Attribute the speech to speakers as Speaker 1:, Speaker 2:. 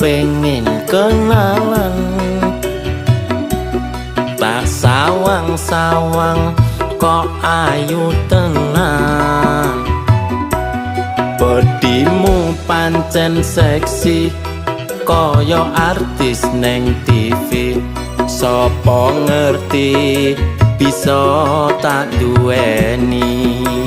Speaker 1: Pengen kenalan. Tak sawang-sawang kok ayu tenan. Bodimu pancen seksi kaya artis neng TV. Sopo ngerti bisa tak duweni.